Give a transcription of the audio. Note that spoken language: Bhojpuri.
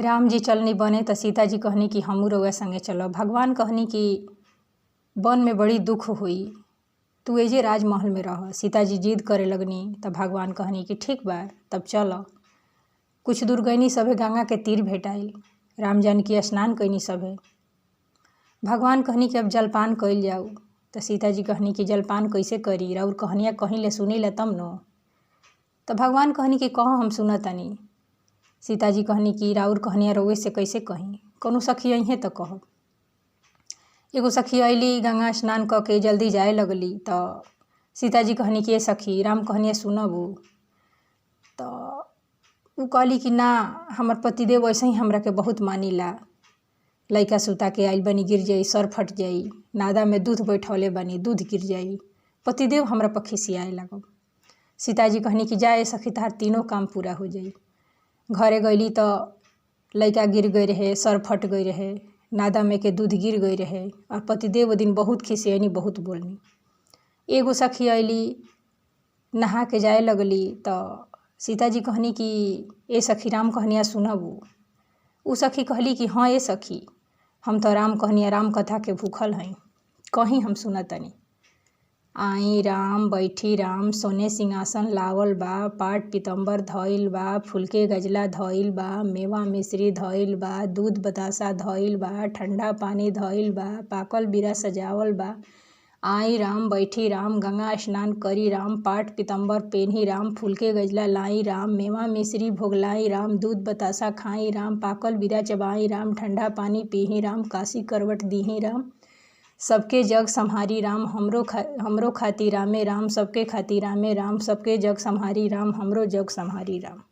राम जी चलनी बने त सीता जी कहनी कि हमहू रउआ संगे चलब। भगवान कहनी कि वन में बड़ी दुख होई, तू एजे राजमहल में रह। सीता जी जिद करे लगनी त भगवान कहनी कि ठीक बा, तब चल। कुछ दूर गईनी सभे गंगा के तीर भेटाइल। राम जानकी स्नान कैनी सभे। भगवान कहनी कि अब जलपान कइल जाऊ। त सीता जी कहनी कि जलपान कैसे करी, राउर कहनिया कहीं ले सुनीला तब न। त भगवान कहनी कि कह, हम सुनतानी। सीता जी कहनी कि राउर कहनिया रउए से कैसे कही, कौनो सखी अइहे त कहब। एगो सखी अइली, गंगा स्नान क के जल्दी जाए लगली त सीता जी कहनी कि ए सखी, राम कहनिया सुनबू? त उ कहली कि ना, हमर पतिदेव ऐसे ही हमरा के बहुत मानिला। लइका सुता के आइल बानी, गिर जाई, सर फट जाई। नादा में दूध बैठौले बानी, दूध गिर जाई, पतिदेव हमरा पर खिसियाए लागब। सीता जी कहनी कि जा ए सखी, तहार तीनों काम पूरा हो जाई। घरे गईली त लइका गिर गई रहे, सर फट गई रहे, नादा में के दूध गिर गई रहे और पतिदेव ओ दिन बहुत खिसियनी, बहुत बोलनी। एगो सखी अइली, नहा के जाए लगली त सीता जी कहनी कि ए सखी, राम कहनिया सुनबू? उ सखी कहली कि हाँ ए सखी, हम त राम कहनिया, राम कथा के भूखल हई, कहीं, हम सुनतनी। आई राम बैठी राम, सोने सिंहासन लावल बा, पाट पीतम्बर धइल बा, फूल के गजला धइल बा, मेवा मिश्री धइल बा, दूध बतासा धइल बा, ठंडा पानी धइल बा, पाकल बीरा सजावल बा। आई राम बैठी राम, गंगा स्नान करी राम, पाट पीतम्बर पेन्ही राम, फूल के गजला लाई राम, मेवा मिश्री भोग लाई राम, दूध बतासा खाई राम, पाकल बीरा चबाई राम, ठंडा पानी पीही राम, काशी करवट दीही राम, सबके जग सम्हारी राम, हमरो खातिर रामे राम, सबके खातिर रामे राम, सबके जग सम्हारी राम, हमरो जग सम्हारी राम।